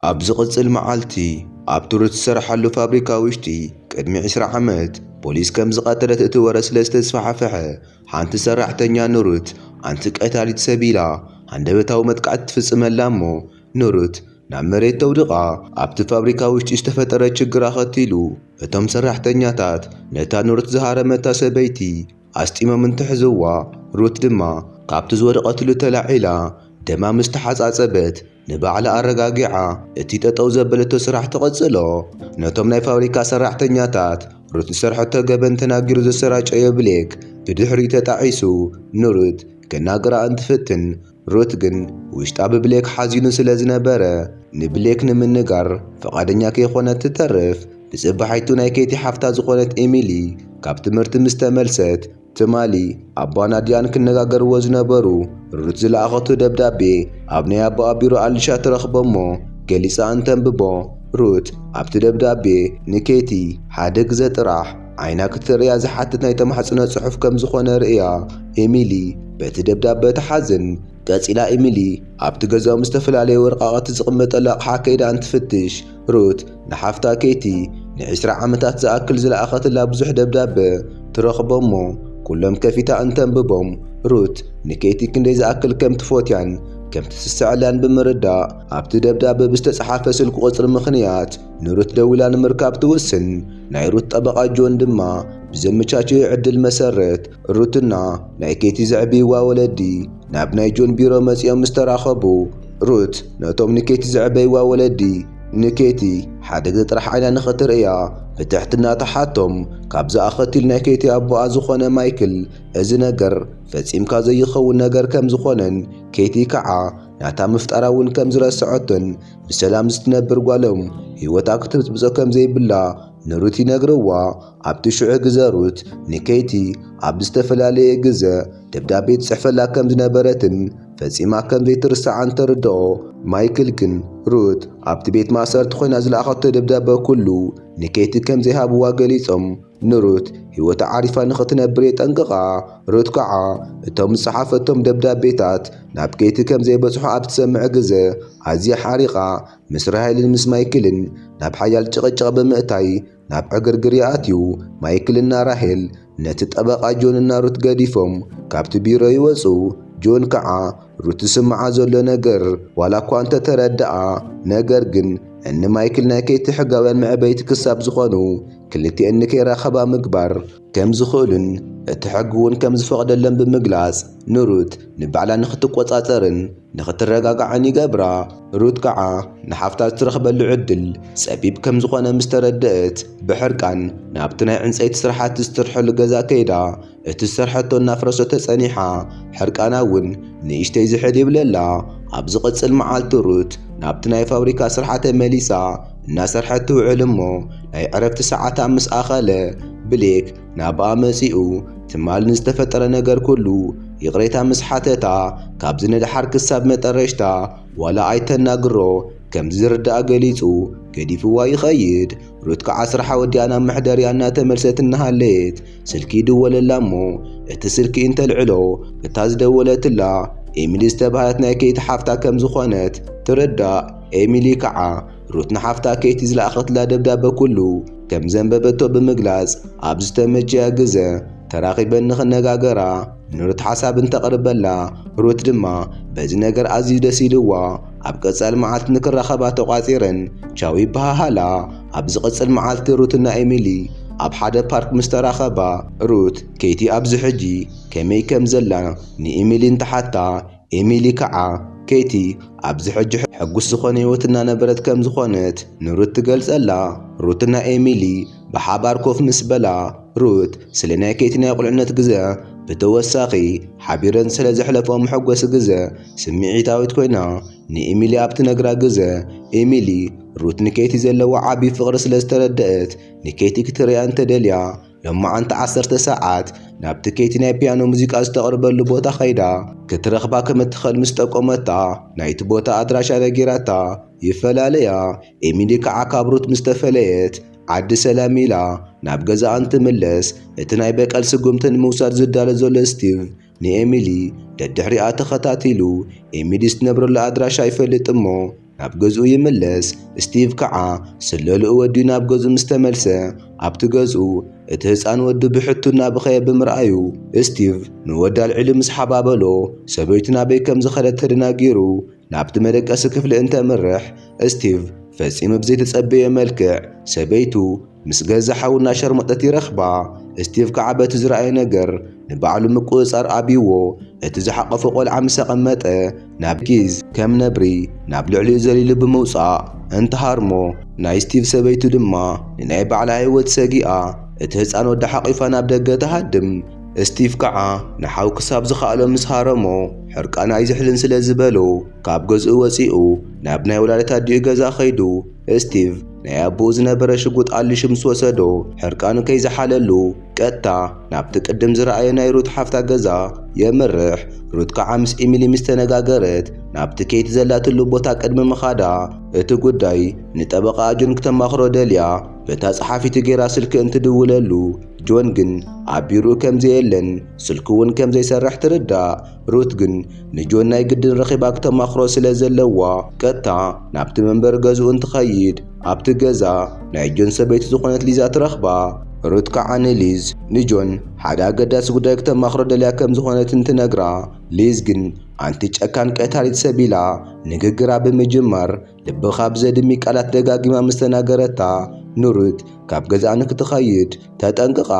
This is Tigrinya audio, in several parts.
ኣብ ዝቕጽል መዓልቲ ኣብቲ ሩት ዝሰርሓሉ ፋብሪካ ውሽጢ ቅድሚ ዕስራ ዓመት ፖሊስ ከም ዝቐተለት እቲ ወረ ስለ ዝተስፋሕፈሐ፣ ሓንቲ ሰራሕተኛ ንሩት ኣንቲ ቀታሊት ሰብ ኢላ ሃንደበታዊ መጥቃዕቲ ትፍጽመላ እሞ፣ ንሩት ናብ መሬት ተውድቓ። ኣብቲ ፋብሪካ ውሽጢ ዝተፈጠረ ችግር ኣኸቲሉ እቶም ሰራሕተኛታት ነታ ንሩት ዝሃረመታ ሰበይቲ ኣስጢሞም እንትሕዝዋ፣ ሩት ድማ ካብቲ ዝወደቐትሉ ተላዒላ ደማ ምስ ተሓጻጸበት ንባዕላ ኣረጋጊዓ እቲ ጠጠው ዘበለቶ ስራሕ ትቐጽሎ። ነቶም ናይ ፋብሪካ ሰራሕተኛታት ሩት ዝሰርሐቶ ገበን ተናጊሩ ዘሰራጨዮ ብሌክ ብድሕሪኡ ተጣዒሱ ንሩት ከናግራ እንትፍትን፣ ሩት ግን ውሽጣ ብብሌክ ሓዚኑ ስለ ዝነበረ ንብሌክ ንምንጋር ፈቓደኛ ከይኮነት ትተርፍ። ብጽባሒቱ ናይ ኬቲ ሓፍታ ዝኾነት ኤሚሊ ካብ ትምህርቲ ምስ ተመልሰት ትማሊ ኣባን ኣዲኣን ክነጋገርዎ ዝነበሩ ሩት ዝለኣኸቶ ደብዳቤ ኣብ ናይ ኣቦኣ ቢሮ ኣልሻ ትረኽቦ እሞ ገሊጻ እንተንብቦ፣ ሩት ኣብቲ ደብዳቤ ንኬቲ ሓደ ግዘ ጥራሕ ዓይና ክትርእያ ዝሓትት ናይ ተማሕጽኖ ጽሑፍ ከም ዝኾነ ርእያ፣ ኤሚሊ በቲ ደብዳቤ ትሓዝን። ቀጺላ ኤሚሊ ኣብቲ ገዛኦም ዝተፈላለየ ወረቓቕቲ ዝቕመጠሉ ኣቕሓ ከይዳ እንትፍትሽ፣ ሩት ንሓፍታ ኬቲ ንዕስራ ዓመታት ዝኣክል ዝለኣኸትላ ብዙሕ ደብዳበ ትረኽቦ እሞ፣ ኩሎም ከፊታ እንተንብቦም፣ ሩት ንኬቲ ክንደይ ዝኣክል ከም ትፎትያን ከም ትስስዐላን ብምርዳእ፣ ኣብቲ ደብዳበ ብዝተጻሓፈ ስልኪ ቁጽሪ ምኽንያት ንሩት ደዊላ ንምርካብ ትውስን። ናይ ሩት ጠበቓ ጆን ድማ ብዘመቻቸዮ ዕድል መሰረት፣ ሩትና ናይ ኬቲ ዘዕብይዋ ወለዲ ናብ ናይ ጆን ቢሮ መጺኦም ምስ ተራኸቡ፣ ሩት ነቶም ንኬቲ ዘዕበይዋ ወለዲ ንኬቲ ሓደ ግዜ ጥራሕ ዓይና ንኽትርእያ ብትሕትና ትሓቶም። ካብዚ ኣኸቲሉ ናይ ኬቲ ኣቦኣ ዝኾነ ማይክል እዚ ነገር ፈጺምካ ዘይኸውን ነገር ከም ዝኾነን ኬቲ ከዓ ናታ ምፍጣራ እውን ከም ዝረስዐቶን ብሰላም ዝትነብር ጓሎም ህይወታ ክትብጽብጾ ከም ዘይብላ ንሩት ይነግርዋ። ኣብቲ ሽዑ ግዘ ሩት ንኬቲ ኣብ ዝተፈላለየ ግዘ ደብዳቤ ትጽሕፈላ ከም ዝነበረትን ፈጺማ ከም ዘይትርስዓን ተርድኦ። ማይክል ግን ሩት ኣብቲ ቤት ማእሰርቲ ኮይና ዝለኣኸቶ ደብዳቤ ኩሉ ንኬቲ ከም ዘይሃብዋ ገሊጾም፣ ንሩት ህይወታ ዓሪፋ ንኽትነብር የጠንቅቓ። ሩት ከዓ እቶም ዝጸሓፈቶም ደብዳቤታት ናብ ኬቲ ከም ዘይበጽሑ ኣብ ትሰምዕ ግዘ ኣዝያ ሓሪቓ፣ ምስ ራሄልን ምስ ማይክልን ናብ ሓያል ጭቕጭቕ ብምእታይ ናብ ዕግርግር ይኣትዩ። ማይክልና ራሄል ነቲ ጠበቓ ጆንና ሩት ገዲፎም ካብቲ ቢሮ ይወጹ። ጆን ከዓ ሩት ዝስምዓ ዘሎ ነገር ዋላ እኳ እንተተረድኣ፣ ነገር ግን እኒ ማይክል ናይ ኬቲ ሕጋውያን መዕበይቲ ክሳብ ዝኾኑ ክልቲኤን ንከይራኸባ ምግባር ከም ዝኽእሉን እቲ ሕጊ እውን ከም ዝፈቕደለን ብምግላጽ ንሩት ንባዕላ ንኽትቆጻጸርን ንኽትረጋጋዕን ይገብራ። ሩት ከዓ ንሓፍታ ዝትረኽበሉ ዕድል ጸቢብ ከም ዝኾነ ምስ ተረድእት፣ ብሕርቃን ናብቲ ናይ ዕንጸይቲ ስራሓቲ ዝስርሐሉ ገዛ ከይዳ እቲ ዝሰርሐቶ እናፍረሰቶ ጸኒሓ፣ ሕርቃና እውን ንእሽተይ ዝሕል ይብለላ። ኣብ ዝቕጽል መዓልቲ ሩት ናብቲ ናይ ፋብሪካ ስራሓ ተመሊሳ እናሰርሐት ትውዕል እሞ፣ ናይ ዕረፍቲ ሰዓታ ምስ ኣኸለ ብሌክ ናብኣ መጺኡ ትማል ንዝተፈጠረ ነገር ኩሉ ይቕሬታ ምስ ሓተታ፣ ካብዚ ንደሓር ክሳብ መጠረሽታ ዋላ ኣይተናግሮ ከም ዝርዳኣ ገሊጹ ገዲፍዋ ይኸይድ። ሩት ከዓ ስራሓ ወዲኣ ናብ መሕደሪያ እናተመልሰት እናሃለየት ስልኪ ይድወለላ እሞ፣ እቲ ስልኪ እንተልዕሎ እታ ዝደወለትላ ኤሚሊ ዝተባህለት ናይ ኬቲ ሓፍታ ከም ዝኾነት ትርዳእ። ኤሚሊ ከዓ ሩት ንሓፍታ ኬቲ ዝለኣኸትላ ደብዳበ ኩሉ ከም ዘንበበቶ ብምግላጽ፣ ኣብ ዝተመቸያ ግዘ ተራኺበን ንኽነጋገራ ንሩት ሓሳብ እንተቕርበላ፣ ሩት ድማ በዚ ነገር ኣዝዩ ደስ ኢልዋ። ኣብ ቀጻሊ መዓልቲ ንክራኸባ ተቋጺረን ቻው ይበሃሃላ። ኣብ ዝቕጽል መዓልቲ ሩትና ኤሚሊ ኣብ ሓደ ፓርክ ምስ ተራኸባ፣ ሩት ኬቲ ኣብዚ ሕጂ ከመይ ከም ዘላ ንኤሚሊ እንትሓታ፣ ኤሚሊ ከዓ ኬቲ ኣብዚ ሕጂ ሕጉስ ዝኾነ ህይወት እናነበረት ከም ዝኾነት ንሩት ትገልጸላ። ሩትና ኤሚሊ ብሓባር ኮፍ ምስ በላ፣ ሩት ስለ ናይ ኬቲ ናይ ቁልዕነት ግዘ ብተወሳኺ ሓቢረን ስለ ዘሕለፈኦ መሐጎሲ ግዘ ስምዒታዊት ኮይና ንኤሚሊ ኣብ ትነግራ ግዘ፣ ኤሚሊ ሩት ንኬቲ ዘለዋ ዓቢ ፍቕሪ ስለ ዝተረደአት፣ ንኬቲ ክትርእያ እንተደልያ፣ ሎማዓንቲ ዓሰርተ ሰዓት ናብቲ ኬቲ ናይ ፒያኖ ሙዚቃ ዝተቕርበሉ ቦታ ከይዳ ክትረኽባ ከም እትኽእል ምስ ጠቆመታ፣ ናይቲ ቦታ ኣድራሻ ነጊራታ ይፈላለያ። ኤሚሊ ከዓ ካብ ሩት ምስ ተፈለየት፣ ዓዲ ሰላም ኢላ ናብ ገዛኣ እንትምለስ፣ እቲ ናይ በቀል ስጉምቲ ንምውሳድ ዝዳሎ ዘሎ ስቲቭ ንኤሚሊ ደድሕሪኣ ተኸታቲሉ፣ ኤሚሊ ዝትነብረሉ ኣድራሻ ይፈልጥ እሞ፣ ናብ ገዝኡ ይምለስ። ስቲቭ ከዓ ስለልኡ ወዲኡ ናብ ገዝኡ ምስ ተመልሰ፣ ኣብቲ ገዝኡ እቲ ህፃን ወዲ ብሕቱ እናበኸየ ብምርኣዩ፣ ስቲቭ ንወዲ ኣልዒሉ ምስ ሓባበሎ፣ ሰበይቱ ናበይ ከም ዝኸደት ተደናጊሩ ናብቲ መደቀሲ ክፍሊ እንተምርሕ፣ ስቲቭ ፈጺሙ ብዘይተጸበየ መልክዕ ሰበይቱ ምስ ገዛ ሓዉ እናሸርመጠት ይረኽባ። ስቲቭ ከዓ በቲ ዝረኣየ ነገር ንባዕሉ ምቁጽጻር ኣብይዎ፣ እቲ ዝሓቐፎ ቆልዓ ምስ ኣቐመጠ ናብ ሊዝ ከም ነብሪ ናብ ልዕሊኡ ዘሊሉ ብምውጻእ እንትሃርሞ፣ ናይ ስቲቭ ሰበይቱ ድማ ንናይ ባዕላ ህይወት ሰጊኣ እቲ ህፃን ወዳ ሓቒፋ ናብ ደገ ትሃድም። ስቲቭ ከዓ ንሓው ክሳብ ዝኸኣሎ ምስ ሃረሞ፣ ሕርቃን ኣይዝሕልን ስለ ዝበሎ፣ ካብ ገዝኡ ወፂኡ ናብ ናይ ወላዲት ኣዲኡ ገዛ ኸይዱ፣ ስቲቭ ናይ ኣቦኡ ዝነበረ ሽጉጥ ኣሊሹ ምስ ወሰዶ፣ ሕርቃኑ ከይዝሓለሉ ቀጥታ ናብቲ ቅድም ዝረኣየ ናይ ሩት ሓፍታ ገዛ የምርሕ። ሩት ከዓ ምስ ኢሚሊ ምስ ተነጋገረት፣ ናብቲ ኬቲ ዘላትሉ ቦታ ቅድሚ ምኻዳ፣ እቲ ጉዳይ ንጠበቓኣ ጆን ክተማኽሮ ደልያ በታ ጸሓፊት ጌራ ስልኪ እንትድውለሉ፣ ጆን ግን ኣብ ቢሮኡ ከም ዘየለን ስልኩ እውን ከም ዘይሰርሕ ትርዳእ። ሩት ግን ንጆን ናይ ግድን ረኺባ ክተማኽሮ ስለ ዘለዋ፣ ቀጥታ ናብቲ መንበሪ ገዝኡ እንትኸይድ፣ ኣብቲ ገዛ ናይ ጆን ሰበይቲ ዝኾነት ሊዛ ትረኽባ። ሩት ከዓ ንሊዝ ንጆን ሓደ ኣገዳሲ ጉዳይ ክተማኽሮ ደልያ ከም ዝኾነት እንትነግራ፣ ሊዝ ግን ኣንቲ ጨካን ቀታሊት ሰብ ኢላ ንግግራ ብምጅማር፣ ልብኻ ብዘድሚ ቃላት ደጋጊማ ምስ ተናገረታ፣ ንሩት ካብ ገዛኣ ንክትኸይድ ተጠንቅቓ።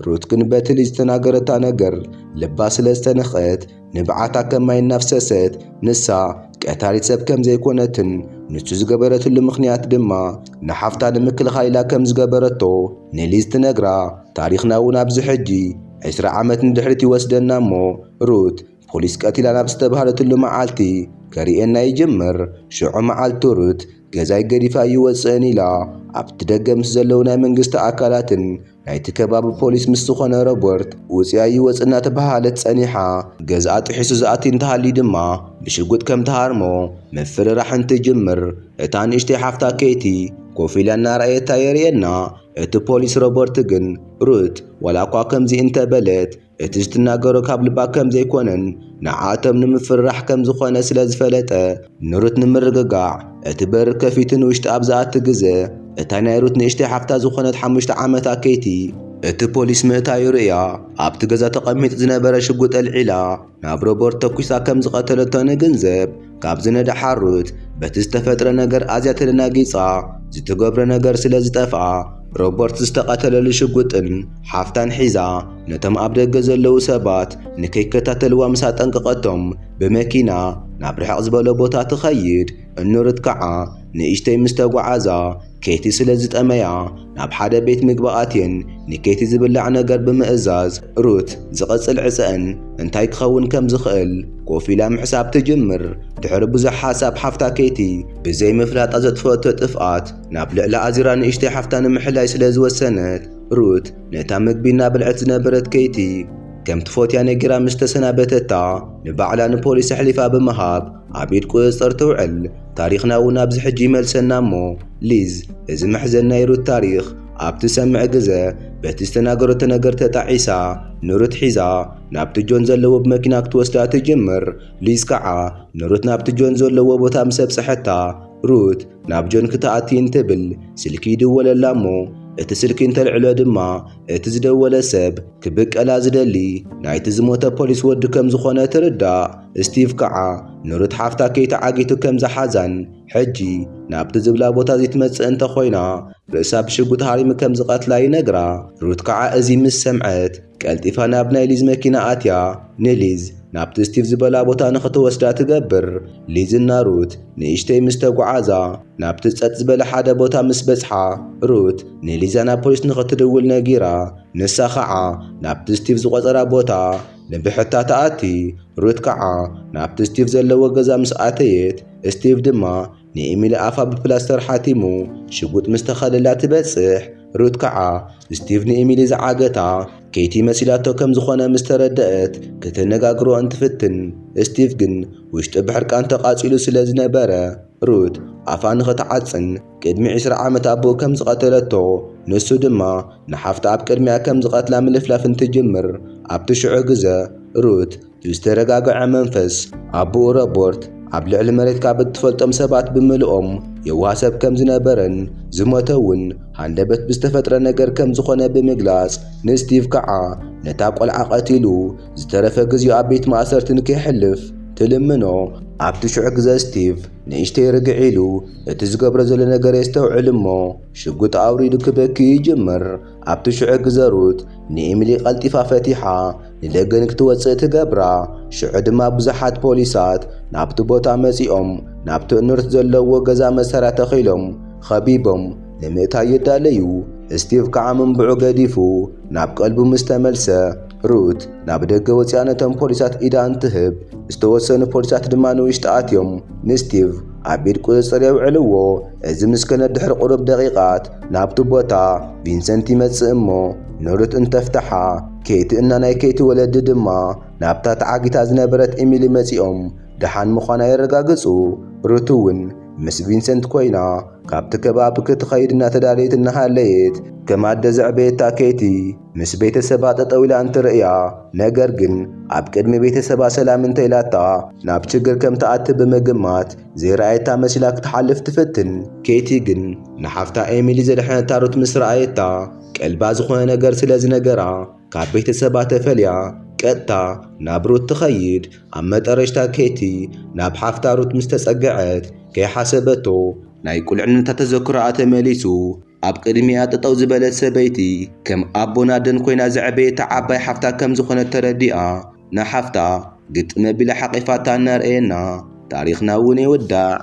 ሩት ግን በቲ ሊዝ ዝተናገረታ ነገር ልባ ስለ ዝተነኽአት፣ ንብዓታ ከም ማይ እናፍሰሰት፣ ንሳ ቀታሊት ሰብ ከም ዘይኮነትን ንሱ ዝገበረትሉ ምኽንያት ድማ ንሓፍታ ንምክልኻል ኢላ ከም ዝገበረቶ ንሊዝ ትነግራ። ታሪኽና እውን ኣብዚ ሕጂ ዕስራ ዓመት ንድሕሪት ይወስደና እሞ፣ ሩት ፖሊስ ቀቲላ ናብ ዝተባህለትሉ መዓልቲ ከርእየና ይጅምር። ሽዑ መዓልቲ ሩት ገዛይ ገዲፋ ኣይወፅእን ኢላ ኣብቲ ደገ ምስ ዘለዉ ናይ መንግስቲ ኣካላትን ናይቲ ከባቢ ፖሊስ ምስ ዝኾነ ሮበርት ውፅያ ይወፅ እናተባሃለት ጸኒሓ። ገዛኣ ጥሒሱ ዝኣቲ እንተሃልዩ ድማ ብሽጉጥ ከም ትሃርሞ ምፍርራሕ እንትጅምር፣ እታ ንእሽተይ ሓፍታ ኬቲ ኮፍ ኢላ እናረኣየታ የርእየና። እቲ ፖሊስ ሮበርት ግን ሩት ዋላ እኳ ከምዚ እንተበለት፣ እቲ ዝትናገሮ ካብ ልባ ከም ዘይኮነን ንዓኣቶም ንምፍርራሕ ከም ዝኾነ ስለ ዝፈለጠ፣ ንሩት ንምርግጋዕ እቲ በሪ ከፊቱ ንውሽጢ ኣብ ዝኣቲ ግዘ፣ እታ ናይ ሩት ንእሽተይ ሓፍታ ዝኾነት ሓሙሽተ ዓመታ ኬቲ እቲ ፖሊስ ምእታዩ ርእያ፣ ኣብቲ ገዛ ተቐሚጡ ዝነበረ ሽጉጥ ኣልዒላ ናብ ሮበርት ተኩሳ ከም ዝቐተለቶ ንግንዘብ። ካብዚ ንደሓር ሩት በቲ ዝተፈጥረ ነገር ኣዝያ ተደናጊጻ፣ ዝትገብሮ ነገር ስለ ዝጠፍኣ፣ ሮበርት ዝተቐተለሉ ሽጉጥን ሓፍታን ሒዛ ነቶም ኣብ ደገ ዘለዉ ሰባት ንከይከታተልዋ ምስ ኣጠንቀቐቶም፣ ብመኪና ናብ ርሕቕ ዝበለ ቦታ ትኸይድ። እኖ ሩት ከዓ ንእሽተይ ምስ ተጓዓዛ፣ ኬቲ ስለ ዝጠመያ ናብ ሓደ ቤት ምግቢ ኣትየን ንኬቲ ዝብላዕ ነገር ብምእዛዝ፣ ሩት ዝቐጽል ዕጸአን እንታይ ክኸውን ከም ዝኽእል ኮፍ ኢላ ምሕሳብ ትጅምር። ድሕሪ ብዙሕ ሓሳብ ሓፍታ ኬቲ ብዘይ ምፍላጣ ዘጥፈአቶ ጥፍኣት ናብ ልዕሊ ኣዚራ ንእሽተይ ሓፍታ ንምሕላይ ስለ ዝወሰነት፣ ሩት ነታ ምግቢ እናበልዐት ዝነበረት ኬቲ ከም ትፎትያ ነጊራ ምስ ተሰናበተታ፣ ንባዕላ ንፖሊስ ኣሕሊፋ ብምሃብ ኣብ ኢድ ቁጽጽር ትውዕል። ታሪኽና እውን ኣብዚ ሕጂ ይመልሰና እሞ፣ ሊዝ እዚ መሕዘን ናይ ሩት ታሪኽ ኣብ ትሰምዕ ግዘ፣ በቲ ዝተናገረቶ ነገር ተጣዒሳ፣ ንሩት ሒዛ ናብቲ ጆን ዘለዎ ብመኪና ክትወስዳ ትጅምር። ሊዝ ከዓ ንሩት ናብቲ ጆን ዘለዎ ቦታ ምስ ኣብጽሐታ፣ ሩት ናብ ጆን ክትኣቲ እንትብል ስልኪ ይድወለላ እሞ፣ እቲ ስልኪ እንተልዕሎ ድማ፣ እቲ ዝደወለ ሰብ ክብቀላ ዝደሊ ናይቲ ዝሞተ ፖሊስ ወዲ ከም ዝኾነ ትርዳእ። ስቲቭ ከዓ ንሩት ሓፍታ ኬቲ ዓጊቱ ከም ዝሓዛን ሕጂ ናብቲ ዝብላ ቦታ ዘይትመጽእ እንተኾይና ርእሳ ብሽጉጥ ሃሪሙ ከም ዝቐትላ ይነግራ። ሩት ከዓ እዚ ምስ ሰምዐት ቀልጢፋ ናብ ናይ ሊዝ መኪና ኣትያ ንሊዝ ናብቲ ስቲቭ ዝበላ ቦታ ንኽትወስዳ ትገብር። ሊዝ እና ሩት ንእሽተይ ምስ ተጓዓዛ ናብቲ ጸጥ ዝበለ ሓደ ቦታ ምስ በጽሓ፣ ሩት ንሊዛ ናብ ፖሊስ ንኽትድውል ነጊራ፣ ንሳ ኸዓ ናብቲ ስቲቭ ዝቖጸራ ቦታ ንብሕታ ትኣቲ። ሩት ከዓ ናብቲ ስቲቭ ዘለዎ ገዛ ምስ ኣተየት፣ ስቲቭ ድማ ንኤሚሊ ኣፋ ብፕላስተር ሓቲሙ ሽጉጥ ምስ ተኸለላ ትበጽሕ። ሩት ከዓ ስቲቭ ንኤሚሊ ዝዓገታ ኬቲ መሲላቶ ከም ዝኾነ ምስ ተረደአት ክትነጋግሮ እንትፍትን፣ ስቲቭ ግን ውሽጡ ብሕርቃን ተቓጺሉ ስለ ዝነበረ፣ ሩት ኣፋ ንኽትዓጽን ቅድሚ ዕስራ ዓመት ኣቦኡ ከም ዝቐተለቶ፣ ንሱ ድማ ንሓፍታ ኣብ ቅድሚኣ ከም ዝቐትላ ምልፍላፍ እንትጅምር፣ ኣብቲ ሽዑ ግዘ ሩት ብዝተረጋግዐ መንፈስ ኣቦኡ ሮበርት ኣብ ልዕሊ መሬት ካብ እትፈልጦም ሰባት ብምልኦም የዋህ ሰብ ከም ዝነበረን ዝሞተ እውን ሃንደበት ብዝተፈጥረ ነገር ከም ዝኾነ ብምግላጽ፣ ንስቲቭ ከዓ ነታ ቆልዓ ቀቲሉ ዝተረፈ ግዜኡ ኣብ ቤት ማእሰርቲ ንከይሕልፍ ትልምኖ። ኣብቲ ሽዑ ግዜ ስቲቭ ንእሽተይ ርግዕ ኢሉ እቲ ዝገብሮ ዘሎ ነገር የስተውዕል እሞ፣ ሽጉጥ ኣውሪዱ ክበኪ ይጅምር። ኣብቲ ሽዑ ግዜ ሩት ንኤሚሊ ቀልጢፋ ፈቲሓ ንደገ ንክትወጽእ ትገብራ። ሽዑ ድማ ብዙሓት ፖሊሳት ናብቲ ቦታ መጺኦም ናብቲ ንሩት ዘለዎ ገዛ መሳርያ ተኺሎም ኸቢቦም ንምእታይ ይዳለዩ። ስቲቭ ከዓ ምንብዑ ገዲፉ ናብ ቀልቡ ምስ ተመልሰ፣ ሩት ናብ ደገ ወጺኣ ነቶም ፖሊሳት ኢዳ እንትህብ፣ ዝተወሰኑ ፖሊሳት ድማ ንውሽጢ ኣትዮም ንስቲቭ ኣብ ኢድ ቁጽጽር የውዕልዎ። እዚ ምስ ከነ ድሕሪ ቁሩብ ደቂቓት ናብቲ ቦታ ቪንሰንት ይመጽእ እሞ፣ ንሩት እንተፍትሓ፣ ኬቲ እና ናይ ኬቲ ወለዲ ድማ ናብታ ተዓጊታ ዝነበረት ኤሚሊ መጺኦም ደሓን ምዃና የረጋግጹ። ሩት እውን ምስ ቪንሰንት ኮይና ካብቲ ከባቢ ክትኸይድ እናተዳለየት እናሃለየት፣ ከም ኣደ ዘዕበየታ ኬቲ ምስ ቤተሰባ ጠጠው ኢላ እንትርእያ፣ ነገር ግን ኣብ ቅድሚ ቤተሰባ ሰላም እንተኢላታ ናብ ችግር ከም ትኣቲ ብምግማት ዘይረኣየታ መሲላ ክትሓልፍ ትፍትን። ኬቲ ግን ንሓፍታ ኤሚሊ ዘድሐነታ ሩት ምስ ረኣየታ፣ ቀልባ ዝኾነ ነገር ስለ ዝነገራ ካብ ቤተሰባ ተፈልያ ቀጥታ ናብ ሩት ትኸይድ። ኣብ መጠረሽታ ኬቲ ናብ ሓፍታ ሩት ምስ ተጸግዐት፣ ከይሓሰበቶ ናይ ቁልዕነታ ተዘክሮኣ ተመሊሱ። ኣብ ቅድሚኣ ጠጠው ዝበለት ሰበይቲ፣ ከም ኣቦን ኣደን ኮይና ዘዕበየታ ዓባይ ሓፍታ ከም ዝኾነት ተረዲኣ፣ ንሓፍታ ግጥም ኣቢላ ሓቒፋታ እናርኣየና ታሪኽና እውን ይውዳእ።